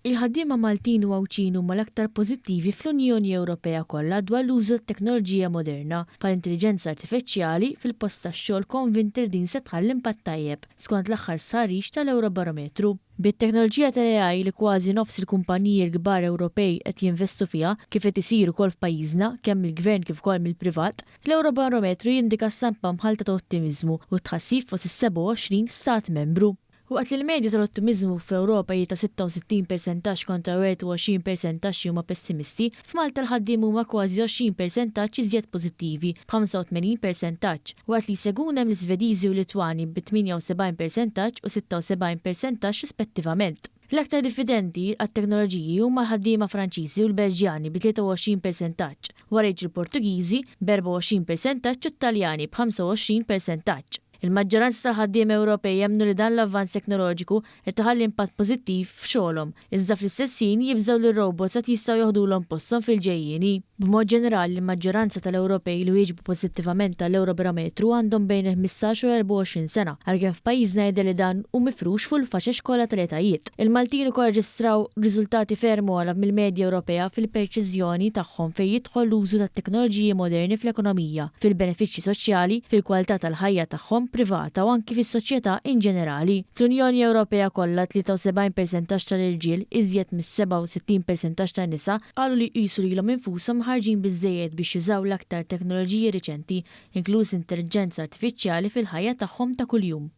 Il-ħaddiema Maltin u Għawdxin huma l-aktar pożittivi fl-Unjoni Ewropea kollha dwar l-użu tat-teknoloġija moderna, bħall-intelliġenza artifiċjali, fil-post tax-xogħol konvinti li din se tħalli impatt tajjeb, skont l-aħħar stħarriġ tal-Ewrobarometru. Bit-teknoloġija tal-AI li kważi nofs il-kumpaniji l-kbar Ewropej qed jinvestu fiha, kif qed isir ukoll f'pajjiżna, kemm mill-Gvern kif ukoll mill-privat, l-Ewrobarometru jindika stampa mħallta ta' ottimiżmu u tħassib fost is-27 stat membru. Waqt li l-medja tal-ottimiżmu fl-Ewropa hi ta' 66 persentaġġ kontra 21 persentaġġ li huma pessimisti, f'Malta l-ħaddiema huma kważi 20 persentaġġ iżjed pożittivi, b'85 persentaġġ, waqt li jsegwuna hemm l-Iżvediżi u l-Litwani bi 78 persentaġġ u 76 persentaġġ rispettivament. L-aktar diffidenti għat-teknoloġiji huma l-ħaddiema Franċiżi u l-Belġjani bi 23 persentaġġ, wara jiġu l-Portugiżi b'24 persentaġġ u t-Taljani b'25 persentaġġ. Il-maġġoranza tal-ħaddiema Ewropej jemmnu li dan l-avvanz teknoloġiku qed iħalli impatt pożittiv f'xogħolhom, iżda fl-istess ħin jibżgħu li r-robots għad jistgħu joħdulhom posthom fil-ġejjieni. B'mod ġenerali, il-maġġoranza tal-Ewropej li wieġbu pożittivament għall-Ewrobarometru għandhom bejn il-15 u l-24 sena, għalkemm f'pajjiżna jidher li dan hu mifrux fuq il-faxex kollha tal-etajiet. Il-Maltin ukoll rreġistraw riżultati ferm ogħla mill-medja Ewropea fil-perċeżjoni tagħhom fejn jidħol l-użu tat-teknoloġiji moderni fl-ekonomija, fil-benefiċċji soċjali, fil-kwalità tal-ħajja tagħhom privata u anki fis-soċjetà inġenerali. Fl-Unjoni Ewropea kollha, 73 persentaġġ tal-irġiel, iżjed mis-67 persentaġġ tan-nisa, qalu li jqisu lilhom infushom mħarrġin biżżejjed biex jużaw l-aktar teknoloġiji riċenti, inkluż intelliġenza artifiċjali fil-ħajja tagħhom ta' kuljum.